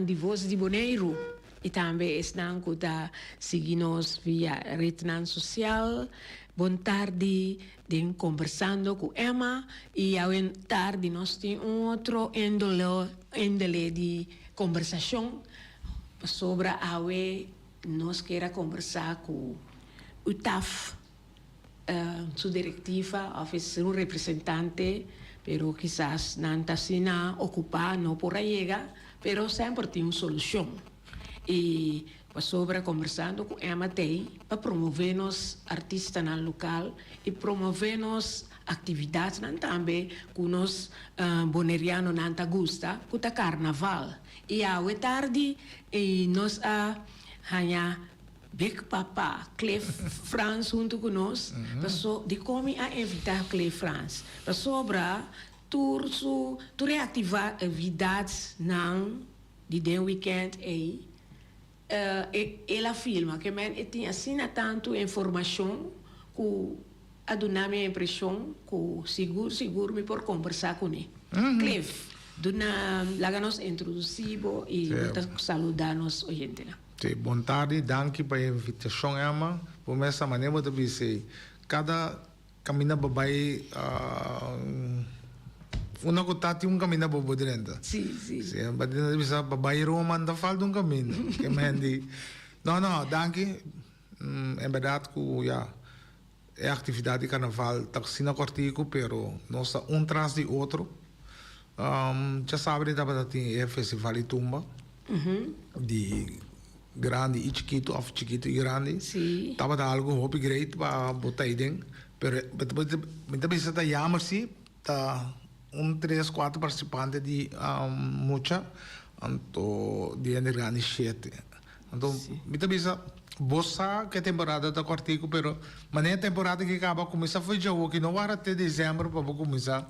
Oyentenan di Voz di Boneiru i tambe esnan ku ta sigui nos via retnan sosial, bon tardi den Kombersando ku Emma i awe tardi nos tin un otro índole di kombersashon pasobra awe nos kier a kombersá ku UTAF. Su directiva of es un representante pero kisas nan ta asina ocupa no por a yega pero semper tin un solucion y pasobra conversando cu Emma tey pa promove nos artistanan local y promove nos actividadnan tambe cu nos Bonerianonan ta gusta cu ta carnaval y awe tardi nos a haña Big Papa, Cliff Frans huntu ku nos, paso dikon mi a invitá Cliff Frans? Pasobra tur su tur e aktividatnan di den wikènt ei el a filma, ke men e tin asina tantu informashon ku a duna mi e impreshon ku sigur sigur mi por kombersá kuné. Cliff, duna laga nos introdusí bo i bo ta saludá nos oyentenan. Sí, bon tardi, danki pa e invitashon Emma. Bo mes sa manera bo ta bisa ei, kada kaminda bo bai unda ku ta tin un kaminda bo por drenta. Sí, sí. Sí, bo ta bisa pa bai Roma no ta falta un kaminda. Ke men di, no, no, danki, en bèrdat ku ya e aktividat di karnaval ta asina kòrtiku pero nos ta un tras di otro. Djasabra tabata tin e festival di tumba di grandi i chikitu of chikitu i grandi. Tabata algu hopi great pa bo ta aden pero mi ta bisa ta yamer si ta un tres kuater partisipante di mucha anto di hende grandi shete. Anto mi ta bisa bo sa ku e temporada ta kòrtiku pero manera e temporada ke kaba kuminsá for djawoki no wara te desèmber pa bo kuminsá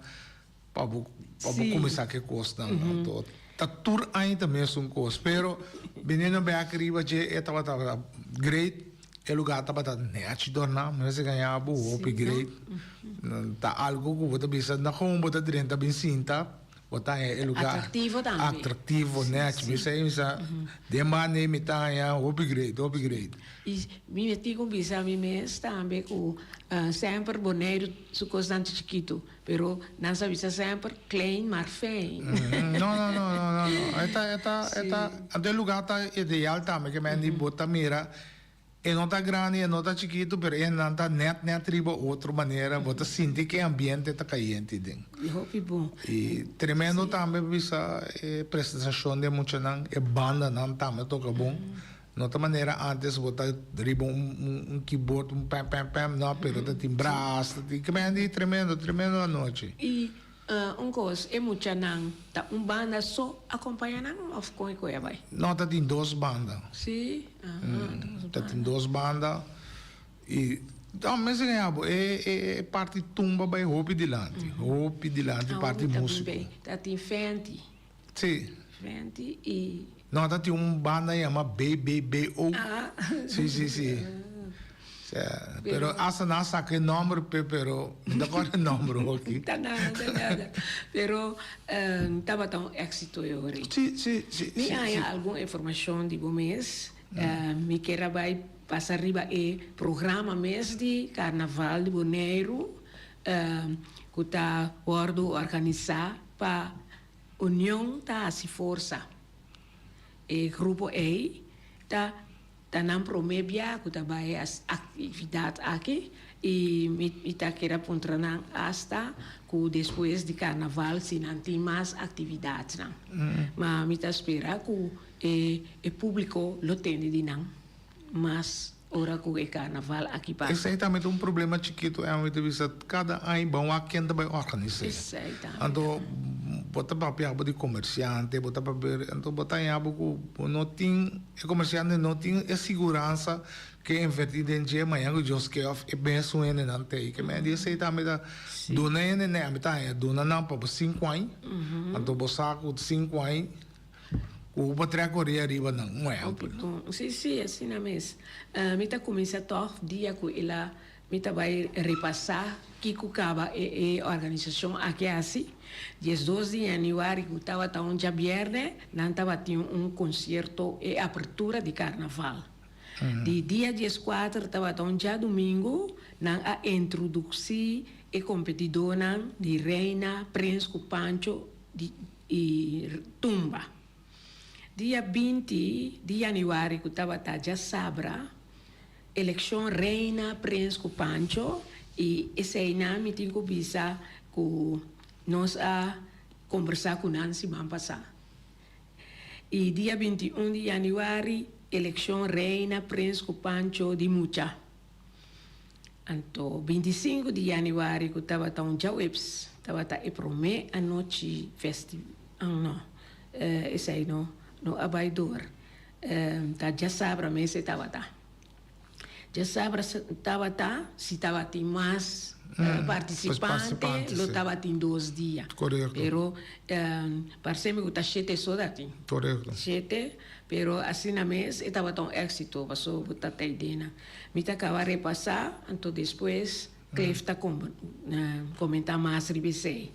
Pa bo pa bo kuminsá ku e kosnan. Anto ta tur aña ta mesun kos. Pero biniendo bèk riba dje e tabata great. E lugá tabata nèchi dòrná. Mi mester gaña bo hopi great. Ta algu ku bo ta bisa na kon bo ta drenta bin sinta bo ta haña e lugá Atraktivo tambe. Atraktivo nèchi. Mi sa mi sa den banda ei mi ta haña hopi great hopi great. I mi tin ku bisa mi mes tambe ku semper Boneiru su kosnan ta chikitu. Pero nan sa bisa semper klein maar fijn. No, no, no, no, no, no. E ta, e ta, e ta, anto e lugar ta ideal tambe ke men di bo ta mira e no ta grandi, e no ta chikitu, pero e nan ta net net riba otro manera, bo ta sinti ke ambiente ta kayente den. I hopi bon. I tremendo tambe bisa e presentacion di e muchanan, e bandanan tambe toka bon. No ta manera antes bo ta riba un keyboard un pam pam pam no pero ta tin bras ta tin kimen di tremendo tremendo anochi. I un kos e muchanan ta un banda so a kompaña nan of kon e koe a bai? No ta tin dos banda. Si aha dos banda. Ta tin dos banda i no mester gaña bo e e parti tumba bai hopi dilanti hopi dilanti parti musico. Ta tin fenty. Si. Fenty i. No, ta tin un banda yama BBBO. Ah. Si, si, si. Pero hasta nan a saca e nomber p'e, pero mi ta corda e nomber hoki. Ta nada, ta nada. Pero tabata un exito e ora ei. Si, si, si. Mi haña algun informacion di bo mes. Mi kier a bai pasa riba e programa mes di Carnaval di Boneiru cu ta wordo organisa pa Union ta hasi forsa. E grupo ei ta ta nan promé bia ku ta bai e aktividat aki i mi ta kere puntra nan asta ku despues di karnaval si nan tin mas aktividatnan. Ma mi ta spera ku e e públiko lo tende di nan mas. Ora ku e karnaval aki pasa. Esei tambe ta un problema chikitu en mi ta bisa kada aña ban wak ken ta bai organis'é. Esei tambe. Anto bo ta papia bo di komersiante bo ta papia anto bo ta haña bo ku bo no tin e komersiante no tin e siguransa ke invertí den dje mañana ku Dios ke òf e mesun hendenan ta ei. Ke men di esei tambe ta duna hende mi ta haña duna nan pa bo sinku aña anto bo sa ku sinku aña. Ku bo trek oria riba nan, un ehèmpel. Si, si, asina mes. Mi ta kuminsá tòg dia ku el a. Mi ta bai repasá kiko kaba e e organisashon aki a hasi. 12 di yanüari ku tabata un djabièrnè, nan tabatin un konsierto e apertura di karnaval. Di dia 14 tabata un djadumingu, nan a introduksí e kompetidónan di Reina, Prens ku Pancho di i Tumba. Dia 20 di yanüari ku tabata djasabra, Elekshon Reina, Prens ku Pancho i eseinan mi tin ku bisa ku nos a kombersá ku nan siman pasá. I dia 21 di yanüari elekshon Reina, Prens ku Pancho di mucha. Anto 25 di yanüari ku tabata un djaweps tabata e promé anochi festi no esei no no a bai dor. Ta djasabra mes e tabata. Djasabra tabata, si tabatin mas partisipante, lo tabatin dos dia. Pero parse mi ku ta shete so tatin. Shete, pero asina mes e tabata un éksito pasobra bo ta tei den nan. Mi ta kaba repasá, anto despues Cliff ta komentá mas riba esei.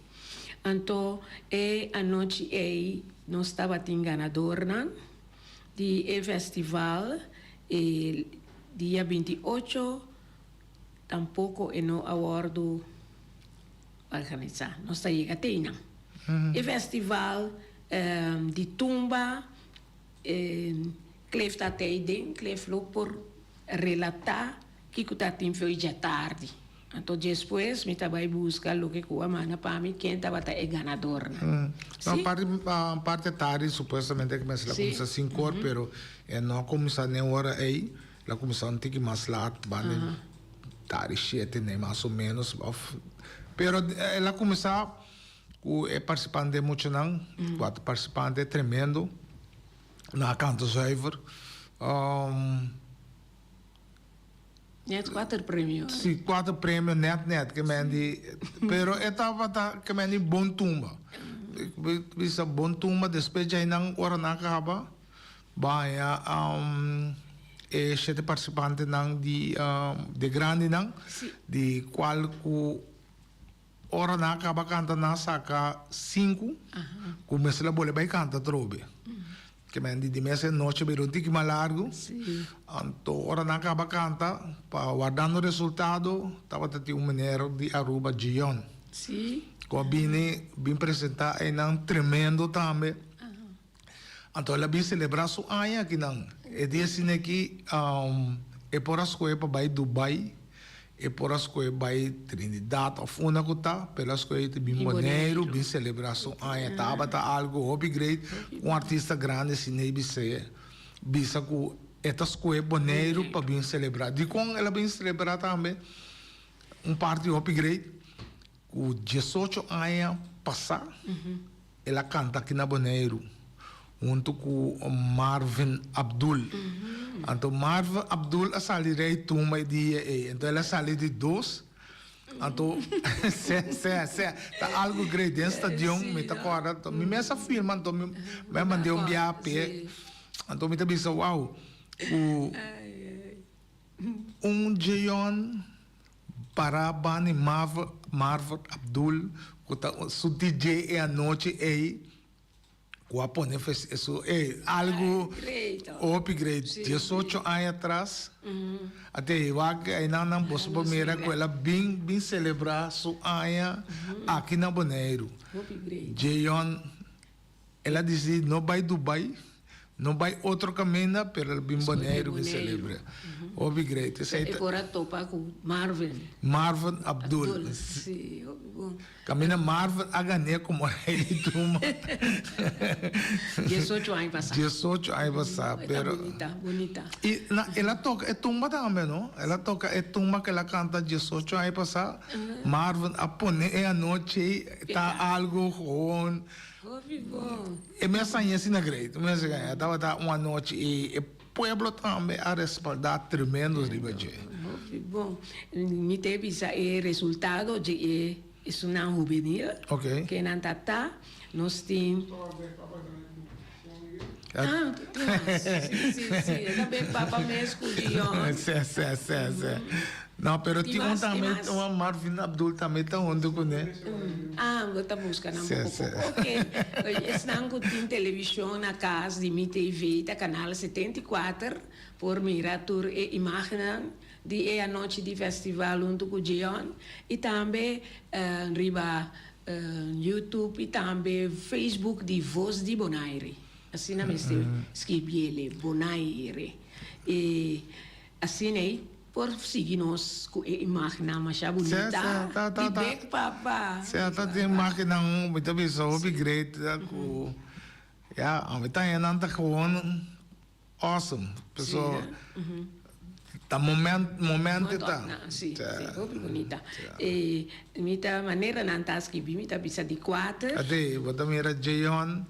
Anto e anochi ei nos tabatin ganadornan di e festival e dia 28 tampoco e no a wordo organisa. Nos ta yega te einan. E festival di tumba Cliff ta te eiden. Cliff lo por relata kico ta tin for djatardi. Anto despues mi ta bai buska loke ku a manda pa mi ken tabata e ganadornan. No, Sí. parti, parti tardi supuestamente ku mester a Sí. kuminsá sinku or, pero e no a kuminsá n'e ora ei, el a kuminsá un tiki mas lat, banda di tardi shete n'e mas o ménos òf, pero el a kuminsá ku e partisipante muchanan, kuater partisipante tremendo, nan a kanta zuiver. Net kuater premio. Si, kuater premio net net ke men di, pero e tabata ke men di bon tumba. Bisa bon tumba despues djai nan ora nan kaba baña e shete partisipantenan di de grandinan di kual ku Ora nan a kaba kanta nan a saka sinku ku mester a bole bai kanta atrobe. Ke men di di mes e nochi a bira un tiki mas largu. Anto ora nan a kaba kanta pa wardando resultado tabata tin un meneer di Aruba Gion ku a bini bin presenta einan tremendo tambe. Anto el a bin selebrá su aña akinan. E dia asina aki e por a skohe pa bai Dubai, e por a skohe bai Trinidad òf unda ku ta, pero el a skohe ta bin Boneiru bin selebrá su aña. Tabata algu hopi great, un artista grandi asina ei bis'é, bisa ku e ta skohe Boneiru pa bin selebrá. Dikon el a bin selebrá tambe? Un parti hopi great, ku 18 aña pasá. El a kanta aki na Boneiru huntu ku Marvin Abdul. Anto Marvin Abdul a sali rei tumba e dia ei. Anto el a sali di dos. Anto se se se ta algu great den stadion mi ta kòrda. Anto mi mes a filma anto mi a mand'é un biaha p'e. Anto mi ta bisa wow ku un Jeon Para bani Marvin Abdul ku ta su DJ e anochi ei ku a pone su ei algu hopi great 18 aña atras ate ei wak einan nan boso por mira ku el a bin bin selebrá su aña aki na Boneiru. Jeon El a disidí no bai Dubai, no bai otro kaminda, pero el bin Boneiru bin selebr'é. Hopi great. Esei E ta. por a topa ku Marvin. Marvin Abdul. Abdul, sí, hopi bon. Kaminda Marvin a gan'é komo rei di tumba. 18 aña pasá. 18 aña pasá, E ta pero. bunita, bunita. I na, el a toka e tumba tambe, no? El a toka e tumba ku el a kanta 18 aña pasá. Marvin a pone e anochi ei, ta algu gewoon. Hopi bon. E mes aña asina great. E mes aña tabata un anochi y e pueblo tambe a respalda tremendo riba dje. Hopi bon. Mi te bisa e resultado dje e esunnan hubenil. Ok. Ke nan ta ta. Nos tin. Ah, tin mas. Si, si, si. E ta ben papa mes ku Dion. Si, si, si, si. No, pero Tin tin un mas, tin tambe, mas. un Marvin Abdul tambe ta huntu kuné. Ah, bo ta buska nan Si, poko si. poko. Ok. Esnan ku tin televishon na kas di Mi TV ta kanal 74 por mira tur e imagennan di e anochi di festival huntu ku Jeon i tambe riba YouTube i tambe Facebook di Voz di Bonaire. Asina mester skibiele, Bonaire. I asina ei por sigui nos ku e imagennan masha bunita di Big Papa. Si, ta tin imagennan mi ta bisa hopi great ku ya ami ta haña nan ta gewoon Awesome. Peso ta moment momente ta. Si, si, hopi bunita. E mi ta manera nan ta skibi mi ta bisa di kuater. Ate, bo ta mira Jeon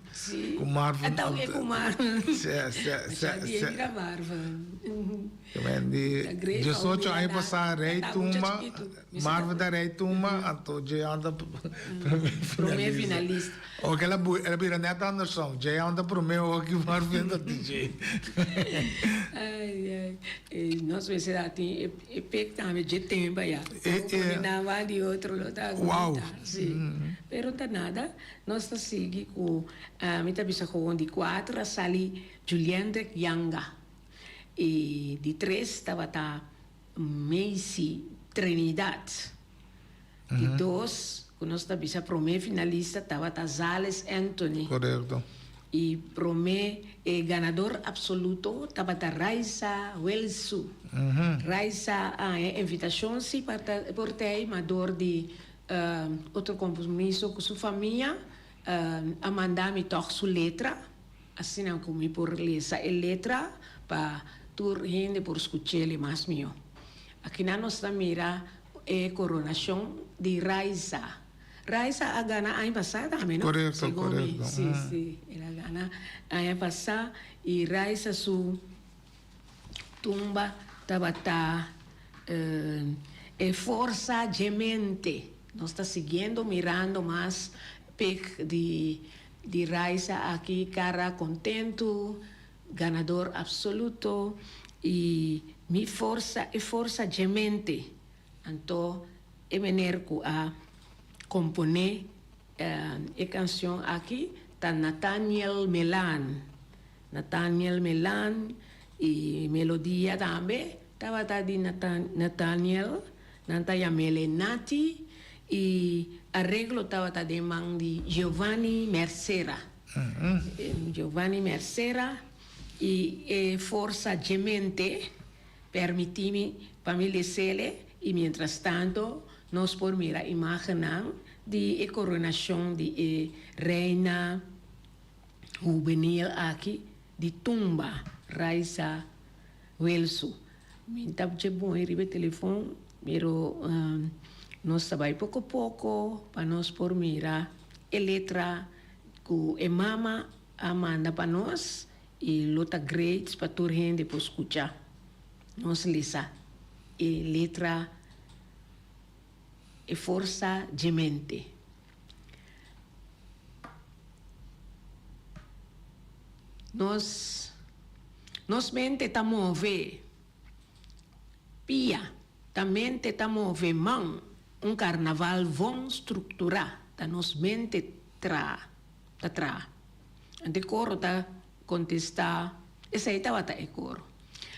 ku Marvin. Ata oke ku Marvin. Si, si, si, si. Masha mira Marvin. Di diesocho aña pasá Rey Tumba. Marvin ta rey tumba, anto Jehan ta prome finalista. Oke el a bira net andersom, Jehan ta prome oki Marvin ta DJ. Ai ai, nos mester a tin e pek tambe dje tempo aya. Pone nan wan di otro lo ta Wow. Si, pero ta nada, nos ta sigui ku mi ta bisa gewoon di kuater a sali Juliendrick Yanga i di tres tabata Macy Trinidad. Di dos, ku nos ta bisa promé finalista tabata Zales Anthony. Korekto. I promé e ganador apsoluto tabata Raisa Welsu. Raisa a haña invitashon si pa ta por tei, ma dor di otro kompromiso ku su famia a manda mi tòg su letra. Asina ku mi por lesa e letra pa tur hende por skuch'el mas mihó. Akinan nos ta mira e koronashon di Raiza. Raiza a gana aña pasá tambe, no? Korekto, Segun mi. korekto. Sí, sí, el a gana aña pasá i Raiza su tumba tabata e forsa dje mente. Nos ta siguiendo mirando mas pek di Di Raiza aki cara contento, ganador absoluto y mi forsa e forsa dje mente. Anto e meneer cu a compone e cancion aki ta Nathaniel Melaan. Nathaniel Melaan y melodia tambe tabata di Nathaniel, nan ta yam'ele Nati y areglo tabata den man di Giovanni Mercera. Giovanni Mercera y e forsa dje mente permiti mi pa mi les'ele y mientras tanto nos por mira imagennan di e coronacion di e reina Hubenil aki di tumba Raisa Welsu. Mi ta dje bon riba e telefon, pero nos ta bai poko poko pa nos por mira e letra ku e mama a manda pa nos i lo ta great pa tur hende por skucha nos lesa e letra E forsa dje mente. Nos nos mente ta move pia, ta mente ta move man, un karnaval von strukturá ta nos mente tra ta traha. Anto e koro ta kontestá, esei tabata e koro.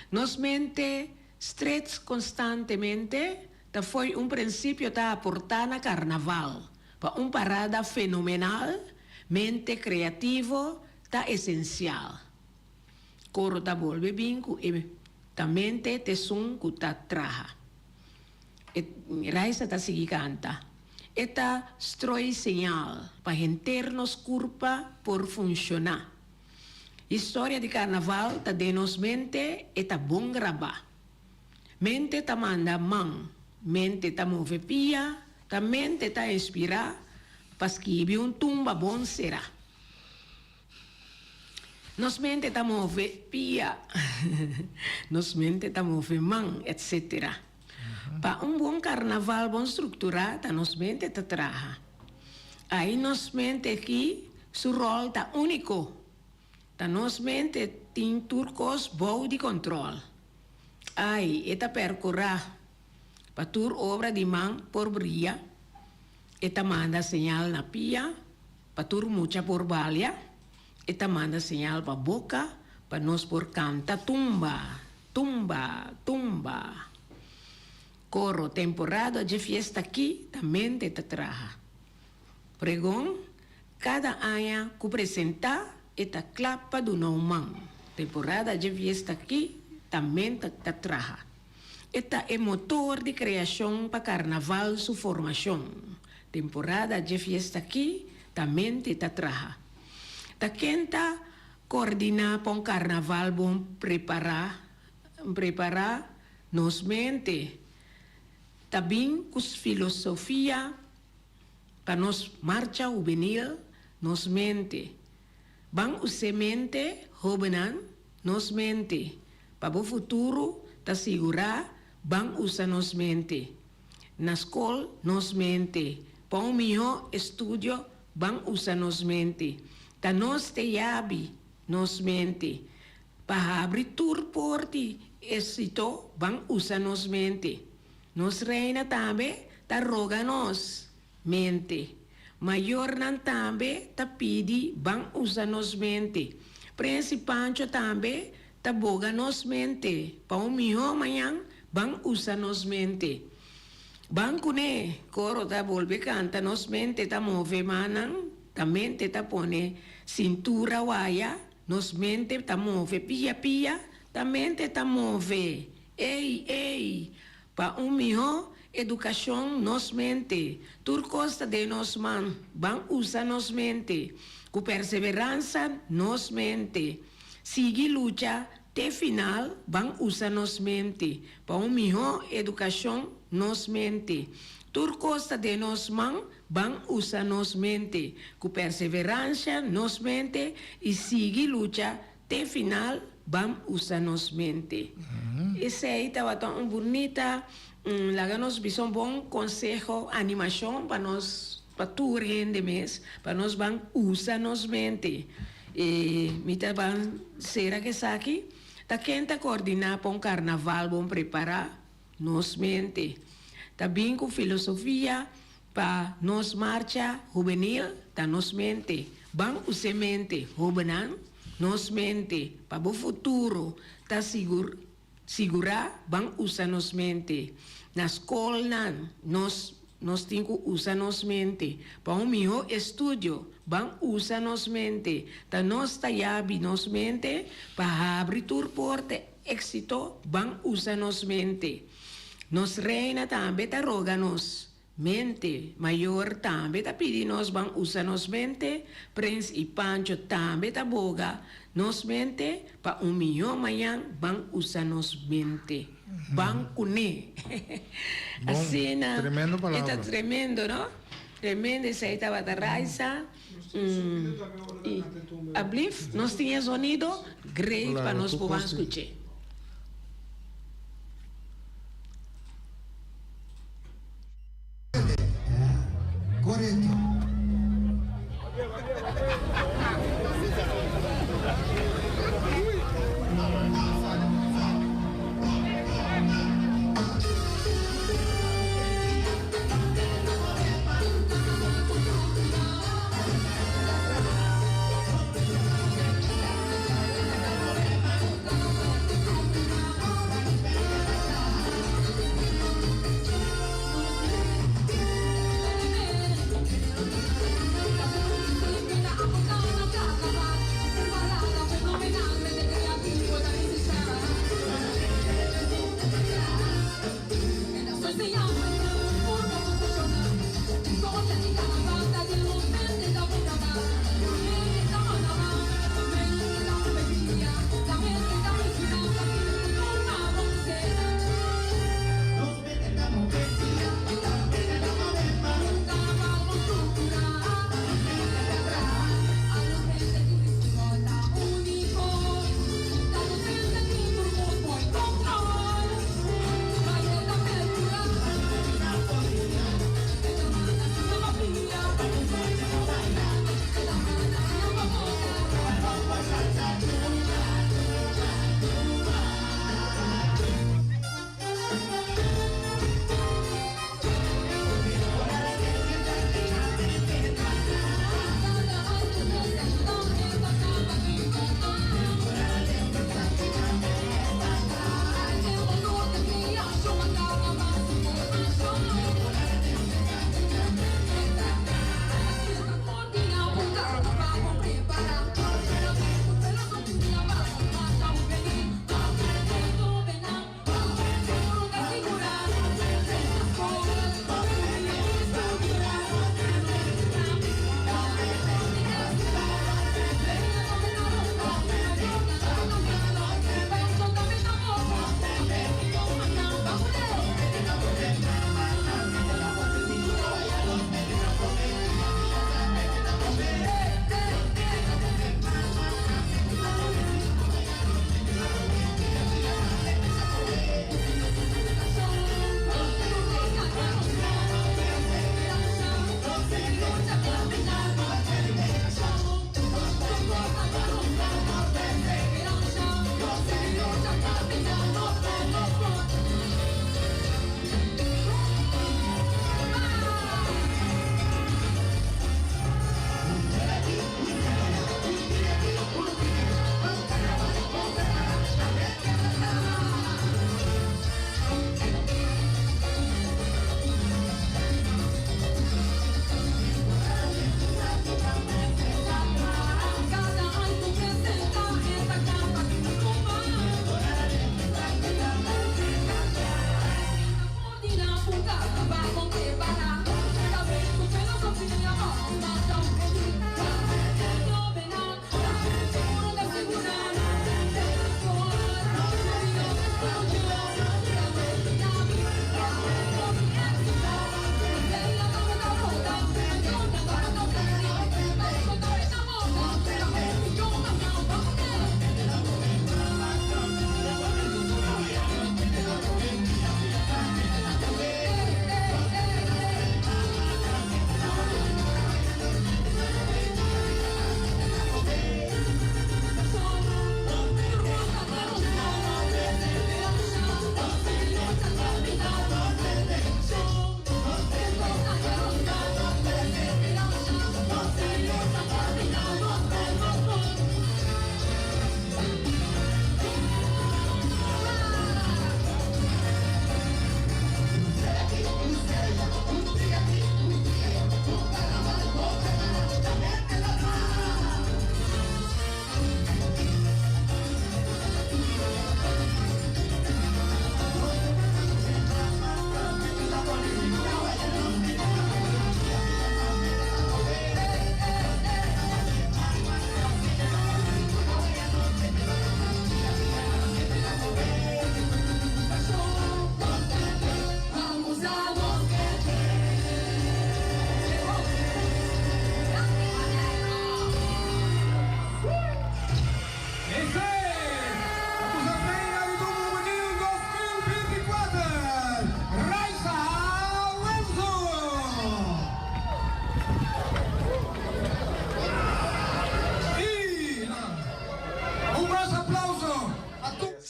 Nos mente strets konstantemente Ta foi un prinsipio ta aportá na karnaval pa un parada fenomenal, mente kreativo ta esensial. Koro ta bolbe bin ku e ta mente t'esun ku ta traha. E Raisa ta sigui kanta, E ta stroi señal pa henter nos kurpa por funshoná. Historia di karnaval ta den nos mente, e ta bon grabá. Mente ta manda man, mente ta move pia, ta mente ta inspirá pa skibi un tumba bon será. Nos mente ta move pia, nos mente ta move man, etc. Pa un bon karnaval bon strukturá ta nos mente ta traha. Ai nos mente aki su ròl ta úniko. Ta nos mente tin tur kos bou di kòntròl. Ai, e ta pèrkurá pa tur obra di man por bria, e ta manda señal na pia pa tur mucha por balia, e ta manda señal pa boka pa nos por kanta tumba, tumba, tumba. Koro, Temporada dje fiesta akí ta mente ta traha. Pregon, Kada aña ku presentá e ta kla pa duna un man. Temporada dje fiesta akí ta mente ta traha. E ta e motor di kreashon pa karnaval su formashon. Temporada dje fiesta akí ta mente ta traha. Ta ken ta kordiná pa un karnaval bon prepará? Prepará nos mente ta bin ku filosofia pa nos marcha hubenil, nos mente. Ban us'é mente, hóbennan, nos mente. Pa bo futuro ta sigurá, ban usa nos mente. Na skol, nos mente. Pa un mihó estudio, ban usa nos mente. Ta nos te yabi, nos mente. Pa habri tur porti esito ban usa nos mente. Nos reina tambe ta roga nos mente. Mayornan tambe ta pidi ban usa nos mente. Prens y Pancho tambe ta boga nos mente pa un miho mañan ban usa nos mente. Ban kuné, koro ta bolbe kanta nos mente ta move mannan ta mente ta pone sintura waya. Nos mente ta move pia pia, ta mente ta move, ey ey, pa un mihó edukashon nos mente, tur kos ta den nos man, ban usa nos mente, ku perseveransa nos mente, sigui lucha te final, ban usa nos mente, pa un mihó edukashon nos mente, tur kos ta den nos man, Ban usa nos mente ku perseveransha nos mente i sigui lucha te final ban usa nos mente. Esei tabata un bunita laga nos bisa un bon konseho animashon pa nos pa tur hende mes pa nos ban usa nos mente. E mi ta ban sera ku esaki ta ken ta koordiná pa un karnaval bon prepará? Nos mente ta bin ku filosofia pa nos marcha hubenil ta nos mente. Ban us'e mente, hobennan, nos mente pa bo futuro ta sigur sigurá ban usa nos mente. Na skolnan nos nos tin ku usa nos mente pa un mihó estudio ban usa nos mente. Ta nos ta yabi nos mente pa habri tur porte. Éxito, ban usa nos mente. Nos reina tambe ta roga nos mente, mayor tambe ta pidi nos ban usa nos mente, Prins y Pancho tambe ta boga nos mente pa un mihó mañan ban usa nos mente. Ban kuné. Bon, Asina, tremendo e ta palabra. tremendo, no? Tremendo esei tabata Raisa. Y ablief nos tin e zonido great pa Claro, nos tur por ban cos tin. scuche. Correcto.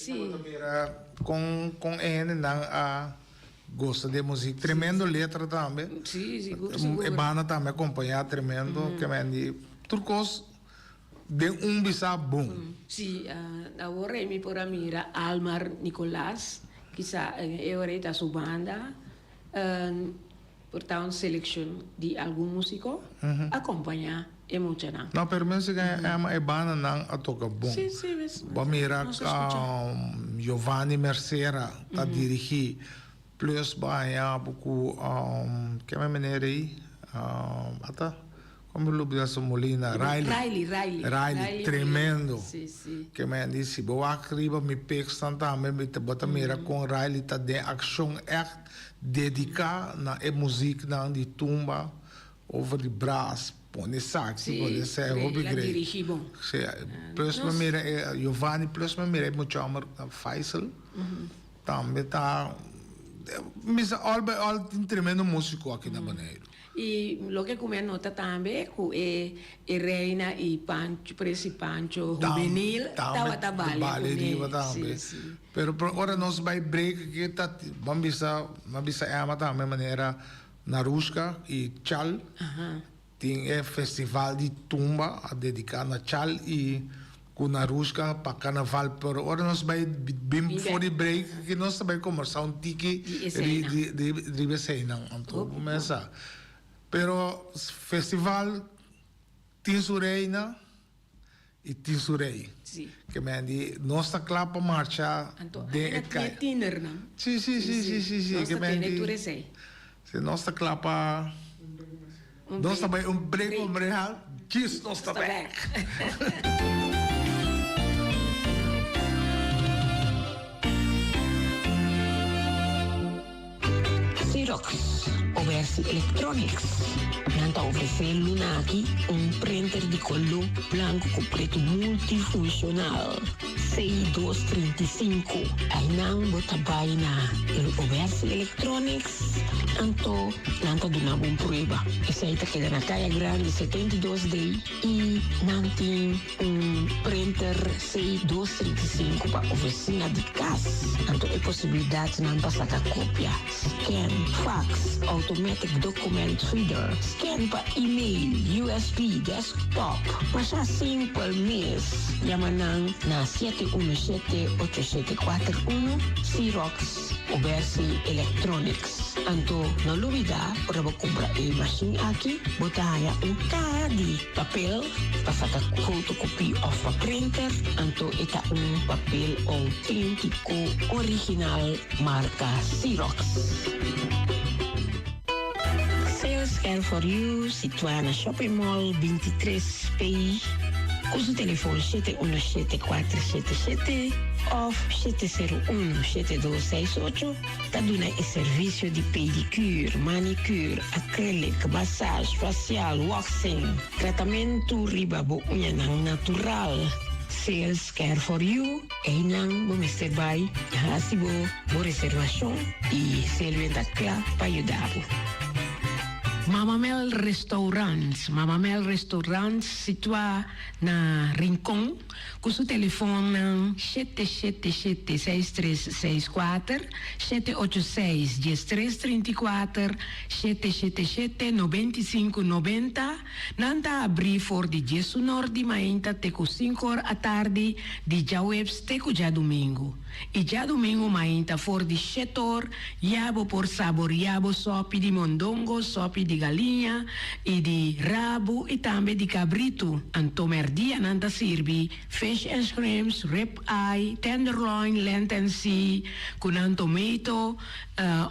Si. Bo ta mira kon kon e hendenan a gosta di e muzik. Tremendo letra tambe. Si, sigur, sigur. E banda tambe a kompañá tremendo. Ke men di tur kos den un bisa bon. Si, awor ei mi por a mira Almar Nicolaas, kisa e ora ei ta su banda. Por ta un seleccion di algun musico acompaña e muchanan. No, pero musica e e bandanan a toca bon. Si, si, mes. Bo a mira Giovanni Mercera ta dirigi, plus bo a haña bo cu keme meneer ey? Ata, como mi lubida su Molina, Riley. Riley, Riley. Riley, tremendo. Si, si. Keme di si bo wak riba mi picsnan tambe bo ta mira con Riley ta den accion echt. Dediká na e muziknan di tumba over di bras, pone saxi, pone esei, hopi great. Si, plus mi mira e Giovanni, plus mi mira e mucha homber Faisal, tambe ta, mi sa all by all tin tremendo musiko aki na Boneiru. I loke ku mi a nota tambe ku e e reina i Pancho, Presi Pancho hubenil tabata balia kuné. Si, si. Pero por ora nos bai break aki ta ban bisa ban bisa Emma tambe manera Narushka i Chal tin e festival di tumba a dedica na Chal i ku Narushka pa carnaval pero ora nos bai bin for di break aki nos ta bai combersa un tiki riba eseinan anto bo mesa pero festival tin su reina i tin su rei. Ke men di nos ta kla pa marcha den e kai. Si si si si si si ke men di si nos ta kla pa nos ta bai un break un real djis nos ta bek. Xerox, Obersi Electronics, nan ta ofresé luna aki un printer di koló blanku ku pretu multifunshonal C235. Einan bo ta bai na el Obersi Electronics, anto nan ta duna bo un prueba. Esei ta keda na Kaya Grandi 72D i nan tin. Un printer C dos 35 pa oficina di cas, anto e posibilidadnan pa saca copia, scan, fax, automatic document reader, scan pa email, USB, desktop. Masha simpel mes, yama nan na 717 8741, Xerox Obersi Electronics. Anto no lubida ora bo cumpra e machine aki, bo ta haya un caha di Papel pa saka fotokopie òf pa printer, anto e ta un papel outéntiko original marka Xerox. Sales Care for You situá na Shopping Mall 23 P ku su telefon shete uno shete kuater shete shete òf shete sero uno shete dos seis ocho. Ta duna e servisio di pedicure, manicure, acrylic, massage, facial, waxing, tratamentu riba bo uñanan natural. Sales Care for You, einan bo mester bai hasi bo bo reservashon i Selwyn ta kla pa yuda bo. Mama Mel Restaurant, Mama Mel Restaurant situá na Rincon. Ku su telefonnan 777 6364, 786 1334, 777 95 90, nan ta abrí for di diesunor di mainta te ku sinkor atardi di djaweps te ku djadumingu. I djadumingu mainta for di shetor ya bo por saboria bo sopi di mondongo, sopi di galiña i di rabu i tambe di kabritu. Anto merdia nan ta sirbi fish and shrimps, rib eye, tenderloin, land and sea ku nan tomato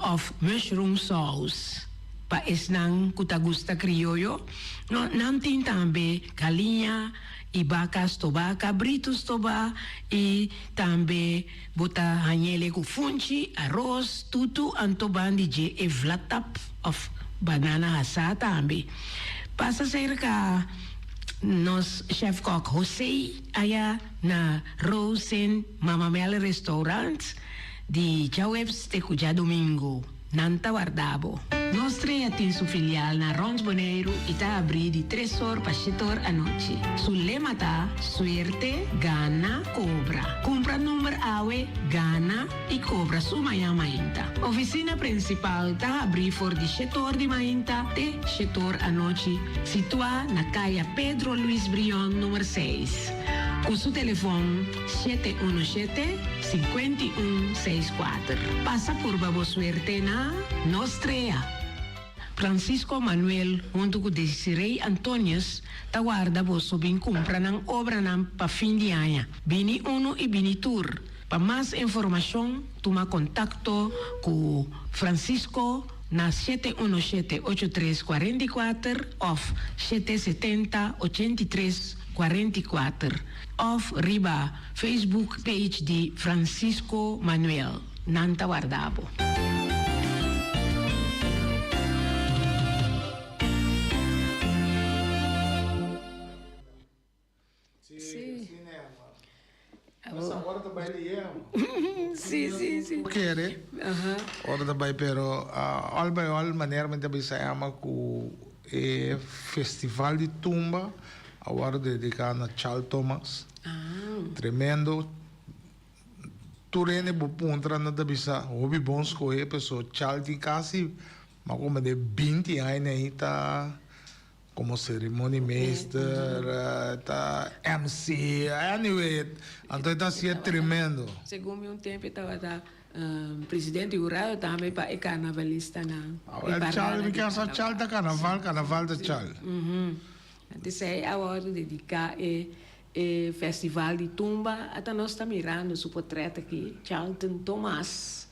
of mushroom sauce. Pa esnan ku ta gusta krioyo, nan tin tambe galiña i baka stobá, kabritu stobá i tambe bo ta hañ'ele ku funchi, aros, tutu anto ban di dje e vlatap òf banana hasá tambe. Pasa serka nos chef kòk José aya na Rosen Mama Mel Restaurant di djaweps te ku djadumingu. Nan ta warda bo. Nos Trea tin su filial na Rond Boneiru i ta abrí di tres or pa shete or anochi. Su lema ta, Suerte, gana, kobra. Kumpra number awe, gana i kobra su mañan mainta. Ofisina prinsipal ta habrí for di shete or di mainta te shete or anochi, situá na Kaya Pedro Luis Brion number seis. Ku su telefon 717 51 64. Pasa purba bo suerte na Nos Trea. Francisco Manuel huntu ku Desiree Antonius ta warda boso bin kumpra nan obranan pa fin di aña. Bini unu i bini tur. Pa mas informashon tuma kontakto ku Francisco na 717 83 44 òf 770 83 44 òf riba Facebook page di Francisco Manuel. Nan ta warda bo. Sí. Sí, sí, sí. Kere. Ora ta bai pero all by all manera mi ta bisa Emma ku e festival di tumba a wòrdu dediká na Charles Thomas. Tremendo. Tur hende bo puntra nan ta bisa hopi bon skohe paso Charles tin kasi mas komo de binti aña ahi ta Como ceremoniemeester, ta MC, anyway, anto e ta hacié tremendo. Segun mi un tempo e tabata presidente hurado tambe pa e carnavalistanan. Awel Chal, mi kier sa Chal ta carnaval, carnaval ta Chal. Antes ei a wordo dedica e e festival di tumba, ata nos ta mirando su potret aki, Charlton Thomas,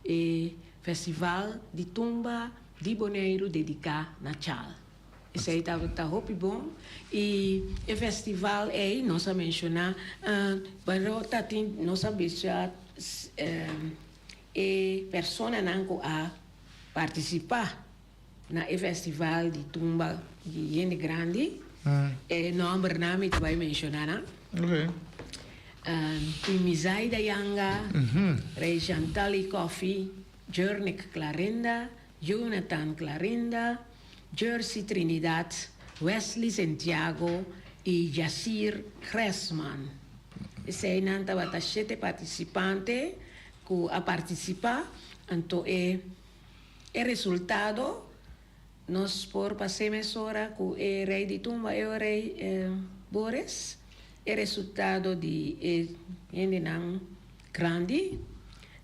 e festival di tumba. Di Boneiru dediká na Chal. Esei tabata hopi bon i e festival ei nos a menshoná pero ta tin nos a bisa e personanan ku a partisipá na e festival di tumba di hende grandi e nòmbernan mi ta bai menshoná nan. Tin Mizaida Yanga, Rey Chantal Coffie. Jurnick Clarinda, Jonathan Clarinda, Jersey Trinidad, Wesley Sentiago i Yasir Gressman. Eseinan tabata shete partisipante ku a partisipá, anto e e resultado nos por pas'é mesora ku e rei di tumba e rei Boris, e resultado di e hendenan grandi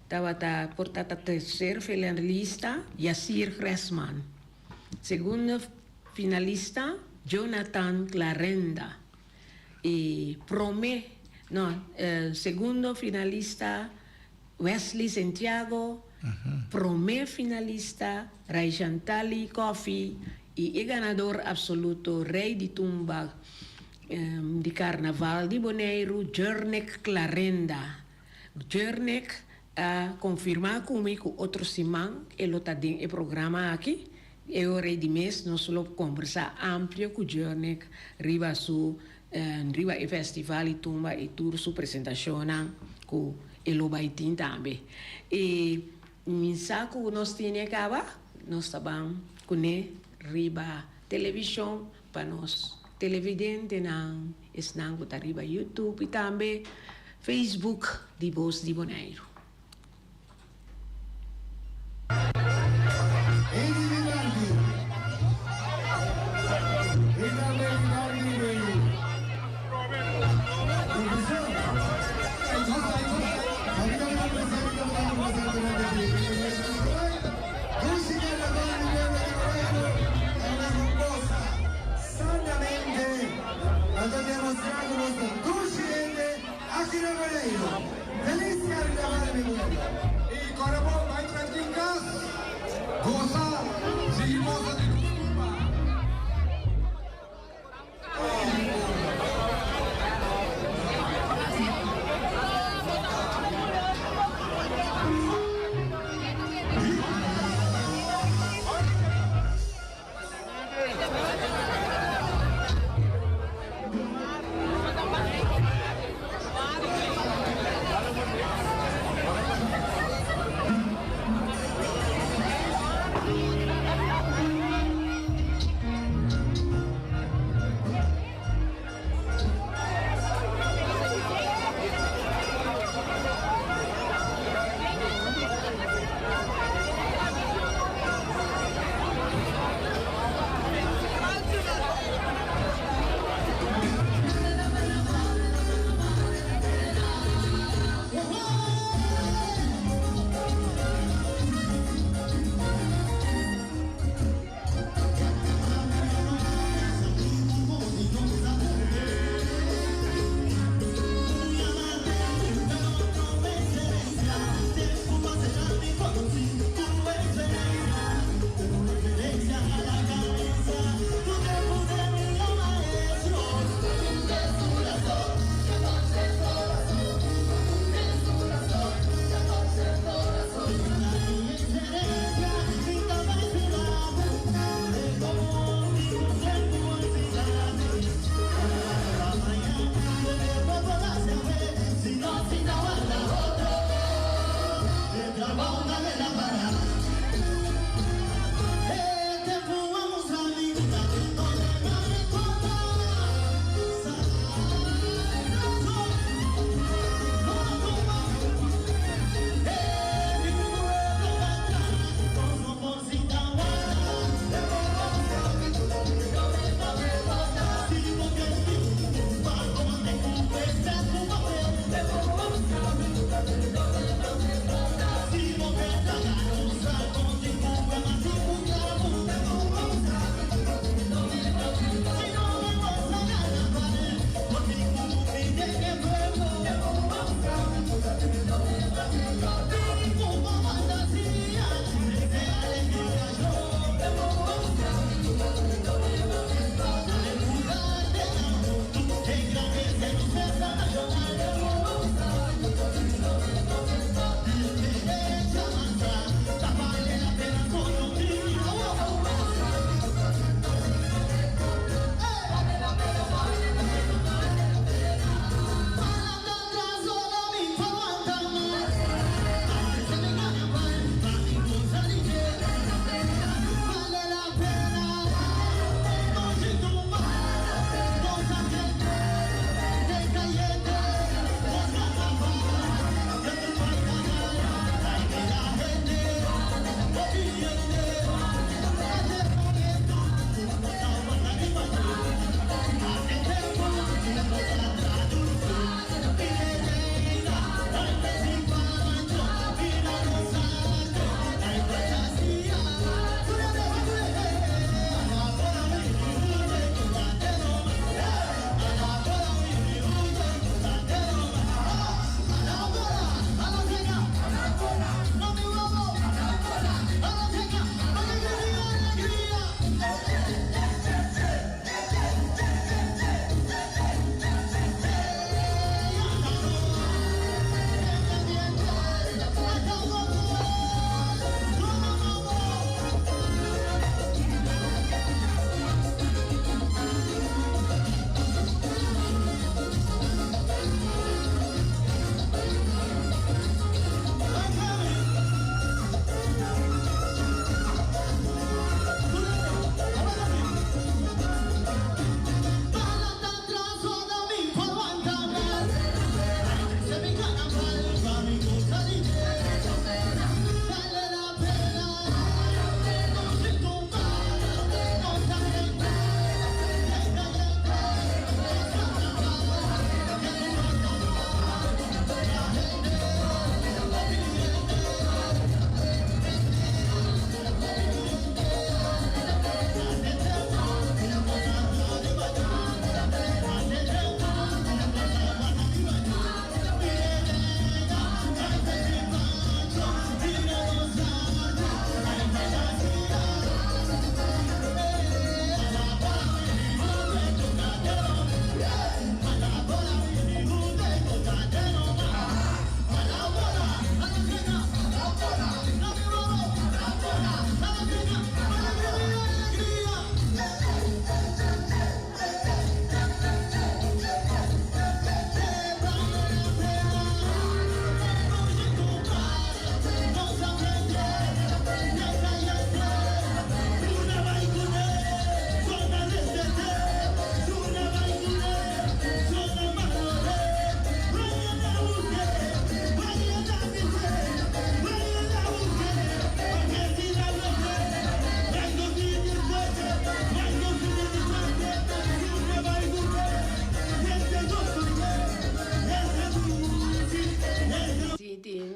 Tabata por ta ta tercer finalista Yasir Gressman, segundo finalista Jonathan Clarenda y prome no segundo finalista Wesley Sentiago, prome finalista Raishantali Coffie y e ganador absoluto Rey di Tumba di Carnaval di Boneiru Jernick Clarenda. Jernick a konfirmá ku mi ku otro siman e lo ta den e programa aki. E ora ei di mes nos lo kombersá amplio ku Jernick riba su riba e festival i tumba i tur su presentashonnan ku e lo bai tin tambe. I mi sa ku nos tene kaba, nos ta ban kuné riba televishon Pa nos televidentenan, esnan ku ta riba YouTube i tambe Facebook di Bos di Boneiru. Sanamente nan ta demostrá ku nos ta dushi hende aki na Boneiru. Felis Karnaval!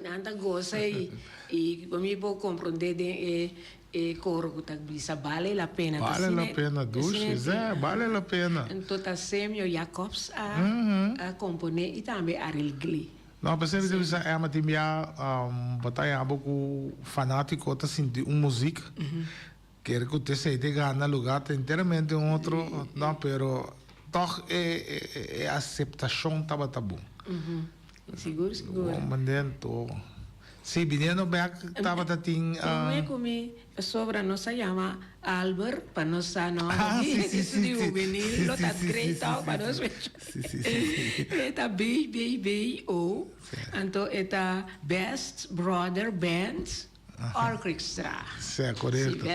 Nan ta gosa y y mi por comprende den e e coro cu ta bisa bale la pena. Bale la pena dushi ze bale la pena. Anto ta Semio Jacobs a a compone y tambe Ariel Glee. No pesey mi ta bisa Emma tin bia bo ta yaba cu fanatico ta sinti un muziek kere cu t'esey te gana lugar ta enteramente un otro no pero toch e e aceptacion tabata bon. Sigur sigur. Bon mandento. Si biniendo bek tabata tin. Prome cu mi pasobra nos a yama Albert pa nos sa no di su di hubenil lo ta great tok pa nos E ta BBBO anto e ta Best Brother Band Orchestra. Si korekto.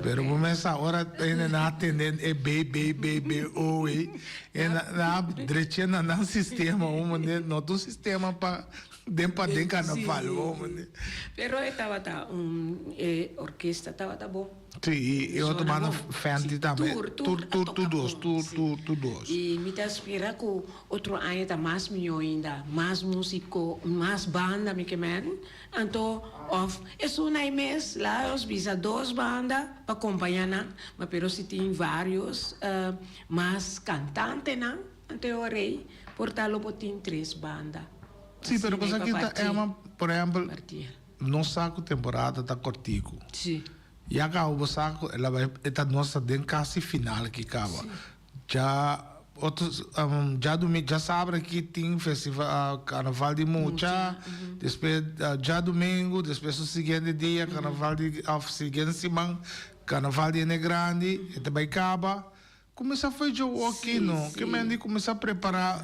Pero bo mes sa ora hende nan a tende e BBBBO ei e nan a drecha na nan sistema un manera no ta un sistema pa den pa den karnaval un manera. Pero e tabata un e orkesta tabata bon. Si y e otro banda Fenty tambe tur tur tur dos tur tur tur dos. Y mi ta spera cu otro aña ta mas miyo ainda mas musico mas banda mi ke men. Anto of esun ei mes la nos bisa dos banda pa compaña nan, ma pero si tin varios mas cantantenan, anto e ora ei por ta lo por tin tres banda. Si, pero cosa aki ta Emma, por ehempel, nos sa cu temporada ta cortico. Si. Ya caba bo sa cu el a bay, e ta nos ta den casi final aki caba. Dja otro djadumingu djasabra aki tin festival carnaval di mucha despues djadumingu despues su siguiente dia carnaval di of siguiente siman carnaval di hende grandi e ta bai caba cuminsa fo'i djowo aki no ke men di cuminsa prepara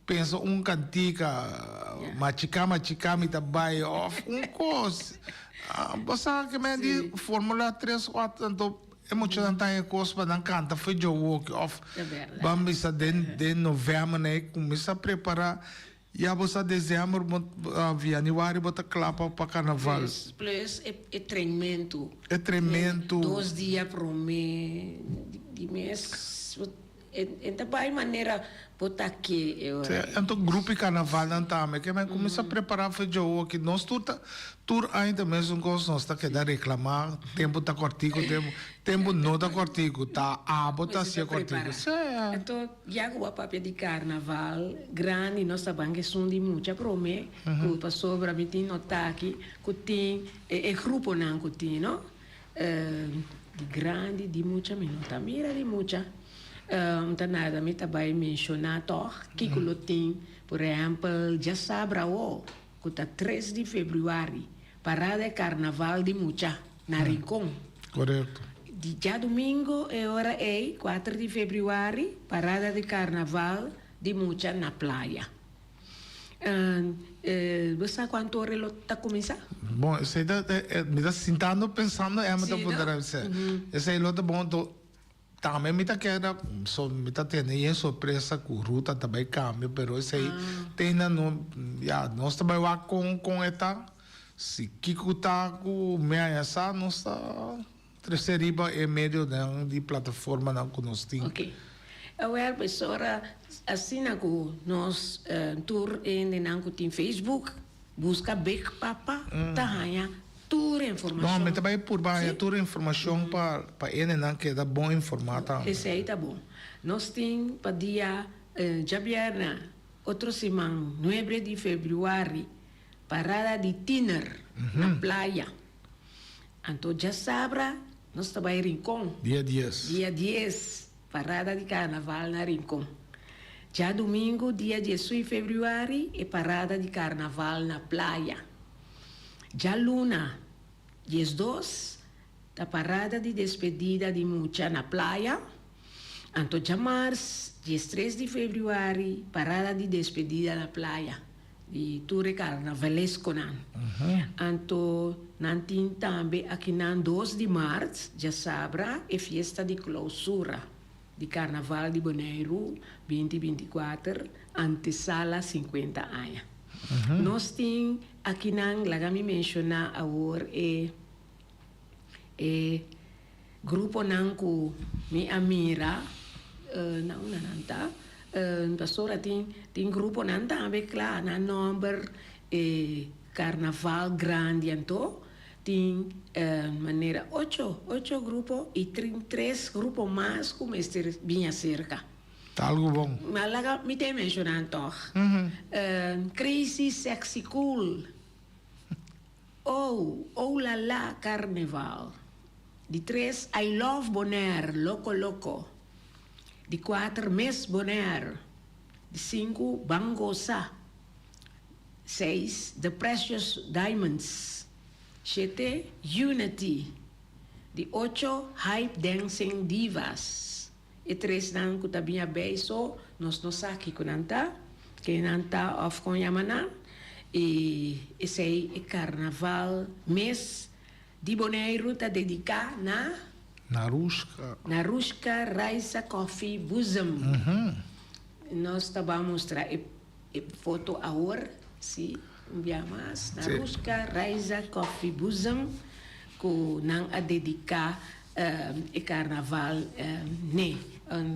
pensa un cantica machica machica mi ta bai of un cos bo sa ke men di formula tres cuatro anto. E muchanan ta haña kos pa nan kanta fo'i djowoki òf ban bisa den den novèmber nan e kuminsá prepará ya bo sa desèmber bo yanüari bo ta kla pa pa karnaval. Plus plus e e trenmentu. E trenmentu. Dos dia promé di mes bo e ta bai manera bo ta ke e ora ei. Anto grupo di karnavalnan tambe ke men kuminsá prepará fo'i djowoki nos tur ta Tur aña ta mesun kos, nos ta keda reklamá, tempu ta kòrtiku, tempu, tempu no ta kòrtiku, ta abo ta hasié kòrtiku. Sea. Anto, ya ku bo a papia di karnaval grandi, nos ta ban esun di mucha promé, ku pasobra mi tin notá aki ku tin e gruponan ku tin, no? Di grandi, di mucha mi no ta mira di mucha. Ta nada mi ta bai menshoná tòg kiko lo tin, por ehèmpel, djasabra awo. Ku ta tres di februari, parada e karnaval di mucha na Rincon. Korekto. Di djadumingo e ora ei, kuater di februari, parada di karnaval di mucha na playa. Bo sa kuantu ora lo ta kuminsá? Bon, esei ta, mi ta sintando pensando Emma ta puntra esei. Esei lo ta bon to. Tambe mi ta keda so mi ta tene yen sorpresa ku ruta ta bai kambia pero esei te na no ya nos ta bai wak kon kon e ta si kiko ta ku mi haña sa nos ta trese riba e medionan di plataformanan ku nos tin. Ok awel pues ora asina ku nos tur hendenan ku tin Facebook Buska Big Papa ta haña tur informashon. No, mi ta bai purba haña tur informashon pa pa enenan keda bon informá tambe. Esei ta bon. Nos tin pa dia djabièrnè otro siman nuebe di febrüari parada di tiner na playa. Anto djasabra nos ta bai Rincon. Dia dies. Dia dies. Parada di Karnaval na Rincon. Djadumingu dia diesui februari e parada di Karnaval na Playa. Djaluna 12 ta parada di despedida di mucha na Playa. Anto djamars 13 di februari parada di despedida na Playa di tur e karnavaleskonan. Anto nan tin tambe akinan dos di mart, djasabra, e fiesta di klousura di Karnaval di Boneiru binti 24, antesala 50 aña. Nos tin akinan, laga mi menshoná awor e e gruponan ku mi a mira na unda nan ta, pasobra tin tin gruponan tambe kla nan nòmber e. Karnaval grandi anto tin manera ocho, ocho grupo i tin tres grupo mas ku mester bin aserka. Ta algu bon. Ma laga mi ta e menshoná tòg. Crazy Sexy Cool, Oh, oh la la Carnival. Di tres, I Love Bonaire, Loco Loco. Di kuater, Miss Bonaire. Di sinku, Ban Gosa. Seis, The Precious Diamonds. Shete, Unity. Di ocho, Hype Dancing Divas. E tresnan ku ta bin abei so, nos no sa kiko nan ta, ken nan ta òf kon yama nan. I esei e karnaval mes di Boneiru ta dediká na. Narushka. Narushka Raisa Coffee Boezem. Nos ta ban mustra e E foto awor, si, un bia mas, Narushka Raiza Coffee Boezem ku nan a dediká e karnaval n'e.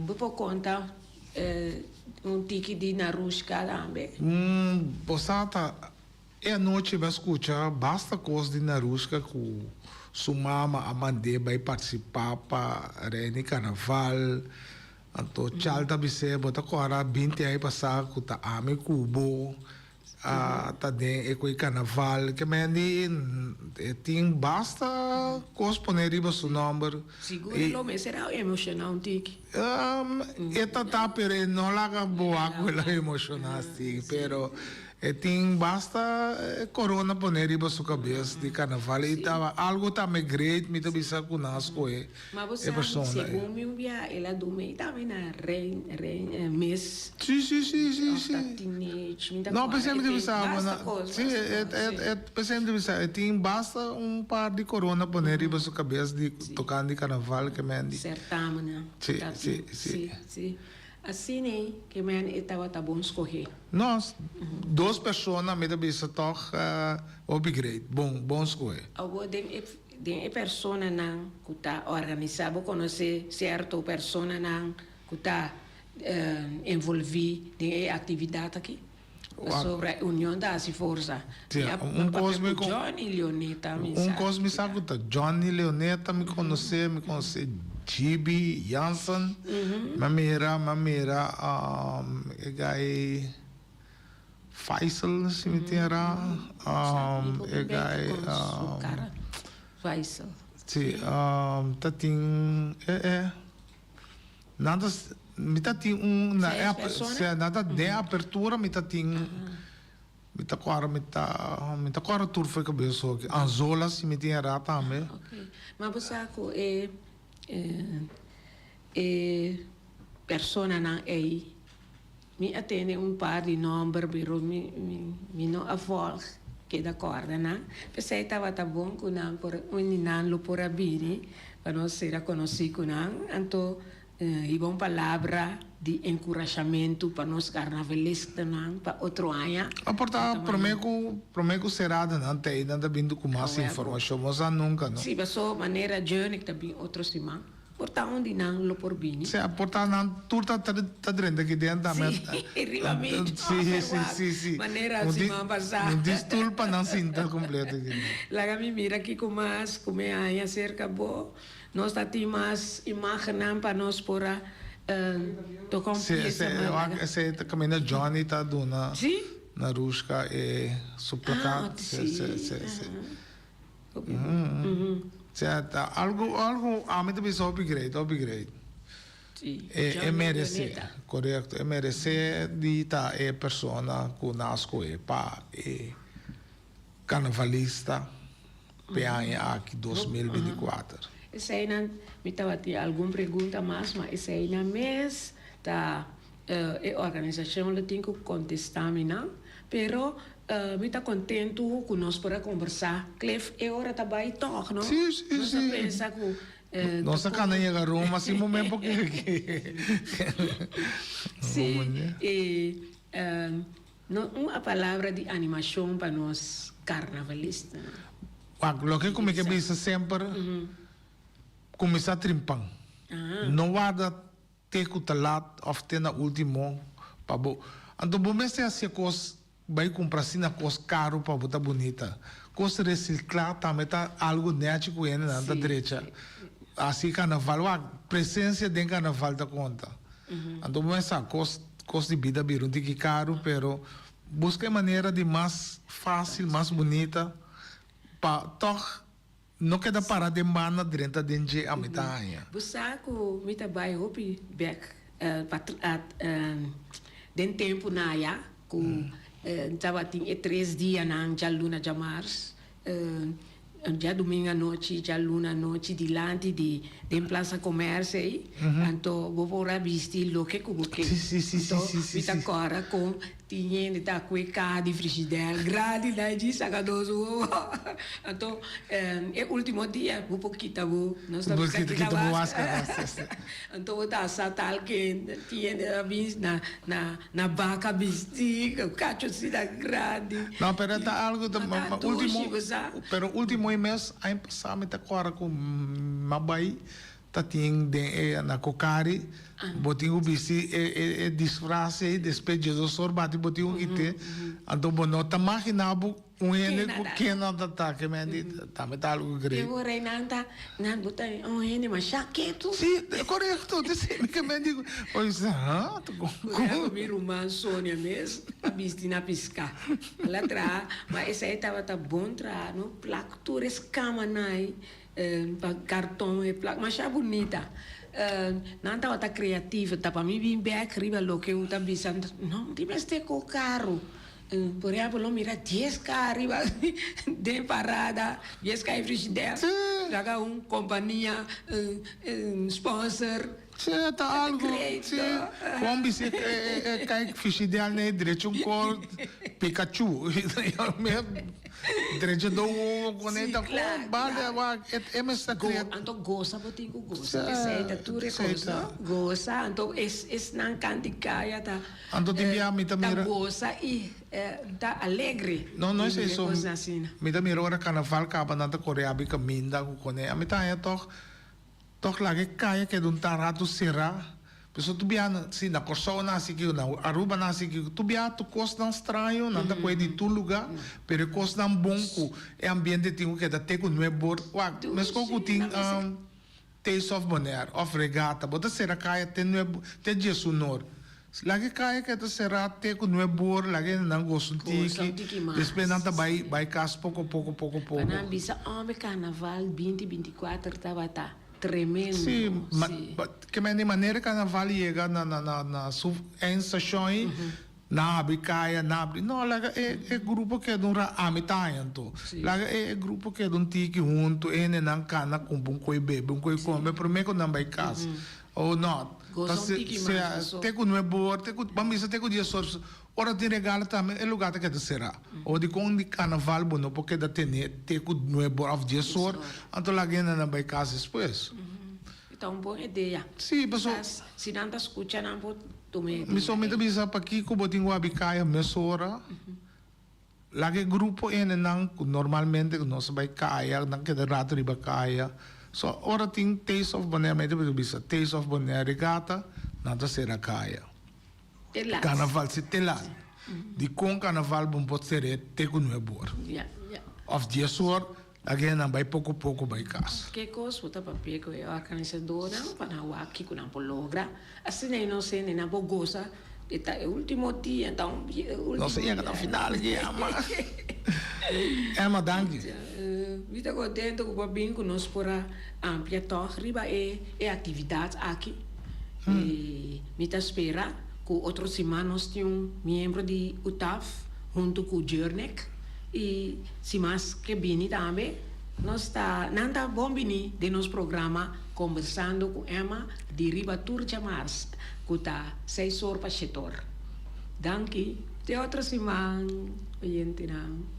Bo por konta un tiki di Narushka tambe? Bo sa ta e anochi mi a skucha basta kos di Narushka ku su mama a mand'é bai partisipá pa Reina di Karnaval. Anto Chal ta bis'é, Bo ta kòrda binti aña pasá ku ta ami ku bo a ta den e ku e karnaval? Ke men di e tin basta kos poné riba su nòmber. Sigur e lo mester a emoshoná un tiki. E ta ta, pero e no laga bo wak ku el a emoshoná así. Pero E tin basta corona pone riba su cabes di carnaval y ta algo tambe great mi ta bisa cu nan a scoge Ma bo e sa, persona ey. segun mi un bia el a duna y tambe na rein rein mes Si si si si of si. ta teenage mi ta No corda pesey e mi ta tin bisa bo basta na cos si basta e cos e si. e pesey mi ta bisa e tin basta un par di corona pone riba su cabes di tocando di carnaval ke men di. Certamen Si ta si tin si. si si. Asina ke men e tabata bon skohé. Nos dos persona mi ta bisa tòg hopi great, bon, bon skohé. Awor den e den e personanan ku ta organisá bo konosé sierto personanan ku ta envolví den e aktividat aki? Pasobra e union ta hasi forsa. Sí, Mi a un papia kos mi ku kon Johnny Leoneta mi un sa kos mi ku sa ta. ku ta Johnny Leoneta mi konosé, mi konosé GB Jansen, mi a mira, mi a mira e guy Faisal si mi tin ra, Sa mi por e bin beta guy kon su kara Faisal. Sí, ta tin e e. Nan ta, mi ta tin un na e Seis persona? sea, nan ta den apertura mi ta tin, mi ta kòrda mi ta, mi ta kòrda tur for e kabes hoki. Anzola si mi tin era tambe. Ok. Ma bo sa ku e e personanan ei, mi a tende un par di nòmber pero mi mi no a vòlg keda kòrda nan. P'esei tabata bon ku nan por un di nan lo por a bini pa nos sera konosí ku nan. Anto hiba un palabra di enkurashamentu pa nos karnavalistanan pa otro aña. A por ta promé ku promé ku serada nan ta ei nan ta bintu ku mas informashon. Bo sa nunka no. Sí, paso manera Journey ta bin otro siman. Por ta un di nan lo por bini. Sí, por ta nan tur ta ta drenta aki den tambe. Sí, riba mi. Sí, sí, sí, sí. Manera siman pasá. Un di stoel pa nan sinta completo aki den. Laga mi mira kiko mas ku mi haña serka bo. Nos ta tin mas imagennan pa nos por a toka un Sí, piesa esei, mas laga. esei ta kaminda Johnny ta duna Sí? Narushka e su Ah, plakat. sí. Sí, sí, sí. Sea ta algo algo ami ta bisa hopi great hopi great. Sí, E Johnny e merece Leoneta. korekto e merece di ta e persona ku nan a skohe pa e karnavalista p'e aña aki 2024. Eseinan mi tabatin algun pregunta mas ma eseinan mes ta e organisashon lo tin ku kontestá mi nan pero Mi ta kontentu ku nos por a kombersá. Cliff, e ora ta bai tòg, no? Sí, sí, Nos a sí. pensa ku ta Nos a kana kon. yega Roma sin momen por ke Sí, i no un a palabra di animashon pa nos karnavalistanan. Wak, loke ku mi ke bisa semper, kuminsá trimpan. No warda te ku ta lat òf te na último pa bo. Anto bo mester hasi e kos. bai kumpra asina kos karu pa bo ta bunita. Kos resiklá tambe ta algu nèchi ku hendenan ta drecha. Hasi karnaval, wak, presensia den karnaval ta konta. Anto bo mester sa kos kos di bida bira un tiki karu pero buska e manera di mas fásil, mas bunita pa tòg no keda para den banda drenta den dje ami ta haña. Bo sa ku mi ta bai hopi bèk pa den tempu na aya ku tabatin e tres dianan djaluna djamars Djadumingu anochi, djaluna anochi dilanti di den Plaza Commerce ei, anto bo por a bisti loke ku bo ke. Anto mi ta kòrda kon tin hende ta kue kaha di frishidèr grandi nan djis saka nos wowo. Anto e ultimo dia bo por kita bo, nos ta bisa kita maskara. Anto bo ta sa tal ke tin hende ta bin na na. Na baka bisti, ku kacho asina grandi. No, pero e ta algo ta ma ultimo, pero ultimo e mes aña pasá mi ta kòrda ku m'a bai ta tin den e na Cocari, bo tin ku bisti e e e disfras ei, despues djesdos or bati bo tin ku kit'é, anto bo no ta maginá bo Un hende ku ken nan ta ta ke men di tambe ta algu great. E ora ei nan ta nan bo ta un hende masha ketu. Si, korekto, te si mi ke men di bo bisa ha ta kon Por ehempel mi ruman Sonia mes a bisti na piska. El a traha, ma esei tabata bon traha no, plak tur e skamanan ei pa karton e plak masha bunita. Nan tabata kreativo, ta pa mi bin bek riba loke un ta bisa no tin mester ku karo. Por ehempel lo mira dies ka riba den parada, dies ka e frigider, laga un kompania sponsor. Sí, ta algo, sí. Kon bisi e kai frigider nei drecha un kor Pikachu. Drecha do wowo kuné ta kon bale wak e mester krea. Anto gosa bo tin ku gosa, esei ta tur e kos no. Gosa anto esnan kanti kaya ta. Anto tin bia mi ta mira. Ta gosa i ta alegre. No, no es eso. Mi ta mira ora carnaval caba nan ta core abi caminda cu cone. Ami ta haña toch, toch laga e caya keda un tan rato cera. Pasobra tur bia, si na Corsou nan haci kico, na Aruba nan haci kico, tur bia tur cosnan straño nan ta coge di tur lugar, pero e cosnan bon cu e ambiente tin cu keda te cu nuebor. Wak, mescos cu tin. Taste of Bonaire of Regata, bo ta sera kaya te nueb te diesunor. Laga e kaya ke ta será te ku nuebor, laga e nan gosa un Gosa un tiki, tiki mas, despues nan ta bai sí. bai kas poko poko poko Pa poko. nan bisa hombre carnaval binti 24 tabata tremendo, Sí, ma sí. ba ke men di manera carnaval yega na na na na su eindstation ei, Nan habri kaya, nan habri. No, laga e e grupo keda un ra, ami ta haña anto. Laga e e grupo keda un tiki huntu, e hendenan kana kumpra un koi bebe, un koi kome, promé ku nan bai kas. O no, ta Gosa un se tiki mas sea paso. te ku nuebe or, te ku, ban bisa te ku dies or, ora tin regalo tambe e lugá ta keda será. O dikon di karnaval bo no por keda tene te ku nuebe or òf dies or, anto laga e hendenan bai kas despues. Ta un bon idea. Sí, paso. Kisas si nan ta skucha nan por tuma e Mi idea so mi ta ei. bisa pakiko bo tin ku abi kaya mesora. Laga e grupo hendenan ku normalmente ku nos ta bai kaya, nan keda rato riba kaya. So ora tin Taste of Bonaire, mi ta bisa Taste of Bonaire Regatta, nan ta sera kaya. Te lat. Karnaval si te lat. Dikon karnaval bo por ser'é te ku nuebe or? Ya, ya. Òf dies or, Laga nan bai poko poko bai kas. Ke kos bo ta papia ku e organisadónan pa nan wak kiko nan por logra? Asina e no sende nan por gosa e ta e ultimo dia ta un e ultimo Nos a yega na final aki Emma. Emma danki. Mi ta kontento ku bo a bin ku nos por a amplia tòg riba e e aktividat aki. I mi ta spera ku otro siman nos tin un miembro di UTAF huntu ku Jurnek. I si mas ke bini tambe, nos ta, nan ta bon bini den nos programa Kombersando ku Emma di riba tur djamars ku ta seis or pa shetor. Danki, te otro siman, oyentenan.